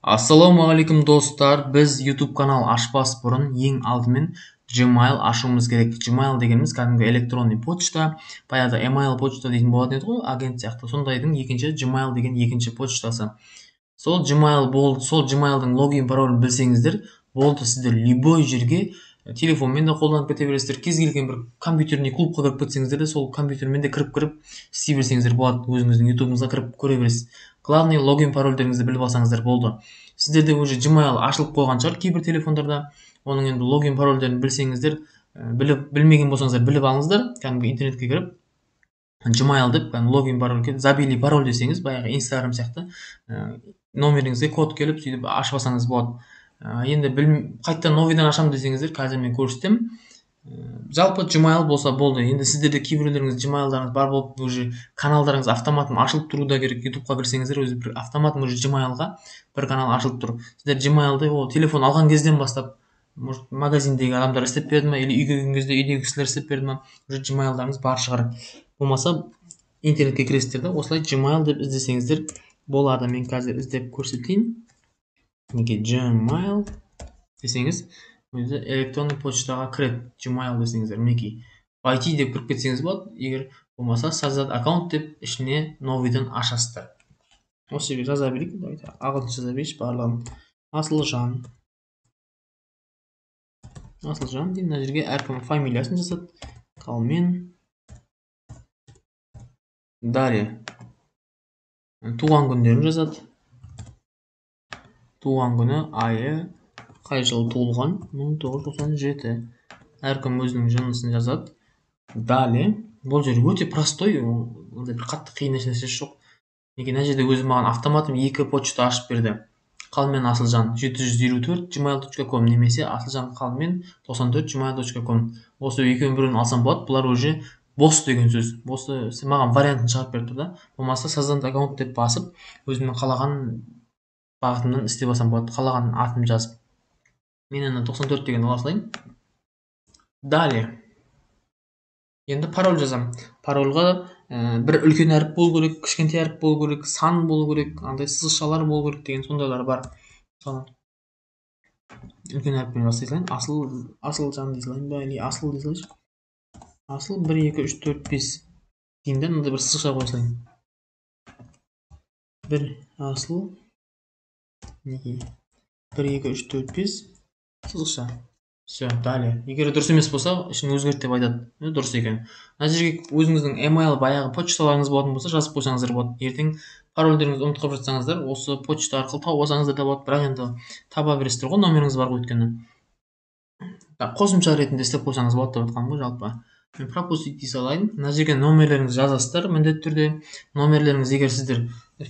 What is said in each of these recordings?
Ассалаумағалейкум, достар! Біз YouTube канал ашпас бұрын ең алдымен Gmail ашуымыз керек. Gmail дегеніміз кәдімгі электронный почта. Баяғыда email почта дейтін болатын еді ғой, агент сияқты. Сондайдың екінші, Gmail деген екінші почтасы. Сол Gmail болды. Сол Gmailдың логин, паролін білсеңіздер болды, сіздер любой жерге телефонмен де қолданып кете бересіздер. Кез келген бір компьютерный клубқа кіріп кетсеңіздер де, сол компьютермен де кіріп істей берсеңіздер болады. Өзіңіздің Ютубыңызға кіріп көре бересіз. Главный, логин, парольдеріңізді біліп алсаңыздар болды. Сіздерде уже Gmail ашылып қойған шығар кейбір телефондарда. Оның енді логин, парольдерін білсеңіздер, біліп, білмеген болсаңыздар, біліп алыңыздар. Кәдімгі интернетке кіріп, Gmail деп, кәдімгі логин, пароль, «забыли пароль» десеңіз, баяғы Инстаграм сияқты, номеріңізге код келіп, сөйтіп ашып алсаңыз болады. Енді қайтадан новыйдан ашамын десеңіздер, қазір мен көрсетемін. Жалпы Gmail болса болды. Енді сіздерде, кейбіреулеріңіз Gmailдарыңыз бар болып, уже каналдарыңыз автоматом ашылып тұру да керек. Ютубқа кірсеңіздер, өзі бір автоматом уже Gmailға бір канал ашылып тұр. Сіздер Gmailды ол телефон алған кезден бастап, может, магазиндегі адамдар істеп берді ма, или үйге келген кезде үйдегі кісілер істеп берді ма, уже Gmailдарыңыз бар шығар. Болмаса интернетке кіресіздер да, осылай Gmail деп іздесеңіздер болады. Мен қазір іздеп көрсетейін. Мінекей, Gmail десеңіз, өзі электронный почтаға кіреді. Gmail десеңіздер, мінекей, «Войти» деп кіріп кетсеңіз болады. Егер болмаса, «Создать аккаунт» деп ішіне новыйдан ашасыздар. Осы жерге жаза берейік. Давайте ағылшынша жаза берейікші барлығын. Асылжан, Асылжан деймін. Мына жерге әркім фамилиясын жазады, Қалмен. Далее туған күндерін жазады. Туған күні, айы, қай жылы туылған, 1997. Әркім өзінің жынысын жазады. Далее бұл жер өте простой, ондай бір қатты қиын нәрсесі жоқ. Неге? Мына жерде өзі маған автоматом екі почта ашып берді: Қалмен Асылжан 754 gmail.com немесе Асылжан Қалмен 94 gmail.com. Осы екеуінің біреуін алсам болады. Бұлар уже бос деген сөз. Осы маған вариантын шығарып беріп тұр да. Болмаса «Создать аккаунт» деп басып, өзімнің қалаған бағытымнан істеп алсам болады, қалаған атымды жазып. Мен ана 94 деген ала салайын. Далее енді пароль жазамын. Парольға бір үлкен әріп болу керек, кішкентай әріп болу керек, сан болу керек, андай сызықшалар болу керек деген сондайлар бар. Мысалы, үлкен әріппен бастай салайын. Асыл, Асылжан дей салайын ба или Асыл дей салайыншы. Асыл 1 2 3 4 5 деймін да, мынандай бір сызықша қоя салайын. Бір Асыл, мінекей, 1 2 3 4 5 сызықша. Все, далее. Егер дұрыс емес болса, ішін өзгерт деп айтады. Дұрыс екен. Мына жерге өзіңіздің email, баяғы почталарыңыз болатын болса, жазып қойсаңыздар болады. Ертең парольдеріңізді ұмытып қалып жатсаңыздар, осы почта арқылы тауып алсаңыздар да болады. Бірақ енді таба бересіздер ғой, номеріңіз бар ғой өйткені. Қосымша ретінде істеп қойсаңыз болады деп жатқаным ғой жалпы. Мен «Пропустить» дей салайын. Мына жерге номерлеріңізді жазасыздар міндетті түрде. Номерлеріңіз, егер сіздер,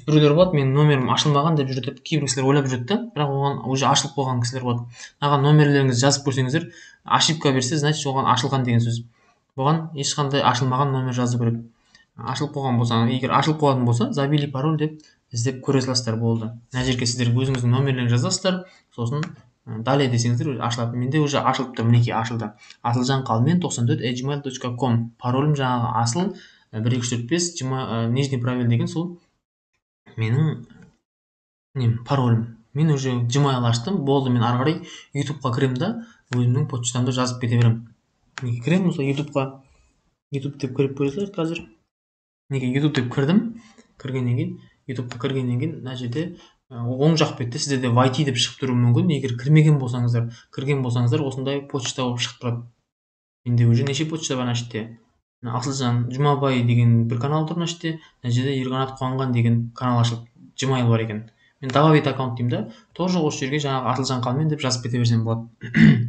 біреулер болады, «Менің номерім ашылмаған» деп жүреді деп кейбір кісілер ойлап жүреді да, бірақ оған уже ашылып қойған кісілер болады. Мынаған номерлеріңізді жазып көрсеңіздер, ошибка берсе, значит, оған ашылған деген сөз. Бұған ешқандай ашылмаған номер жазу керек. Ашылып қойған болса, егер ашылып қойған болса, «Забыли пароль» деп іздеп көре саласыздар, болды. Мына жерге сіздер өзіңіздің номерлеріңізді жазасыздар, сосын «Далее» десеңіздер, ашылады. Менде уже ашылып тұр. Мінекей, ашылды: Асылжан Қалмен 94 gmail.com. Паролім жаңағы Асыл 1 2 3 4 5 нижний пробел деген, сол менің нем, паролім. Мен уже Gmail аштым, болды. Мен ары қарай Ютубқа кіремін да, өзімнің почтамды жазып кете беремін. Мінекей, кіремін осы Ютубқа. Ютуб деп кіріп көре салайық қазір. Мінекей, Ютуб деп кірдім. Кіргеннен кейін, Ютубқа кіргеннен кейін, мына жерде оң жақ бетте сіздерде «Войти» деп шығып тұруы мүмкін, егер кірмеген болсаңыздар. Кірген болсаңыздар, осындай почта болып шығып тұрады. Менде уже неше почта бар. Мына жерде Асылжан Жұмабай деген бір канал тұр. Мына жерде, мына жерде Ерқанат Қуанған деген канал ашылып, Gmail бар екен. Мен «Добавить аккаунт» деймін да, тоже осы жерге жаңағы Асылжан Қалмен деп жазып кете берсем болады.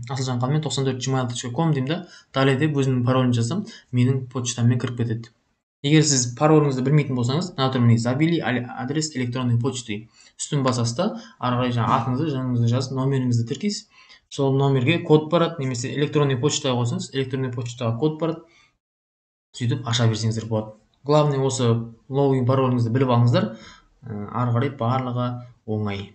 Асылжан Қалмен 94 gmail.com деймін да, «Далее» деп өзімнің паролімді жазсам, менің почтаммен кіріп кетеді. Егер сіз пароліңізді білмейтін болсаңыз, мына тұр, міне, «Забыли адрес электронной почты», үстін басасыз да, ары қарай жаңағы атыңызды, жөніңізді жазып, номеріңізді тіркейсіз. Сол номерге код барады немесе электронный почтаға қойсаңыз, электронный почтаға код барады. Сөйтіп аша берсеңіздер болады. Главный, осы логин, пароліңізді біліп алыңыздар, ары қарай барлығы оңай.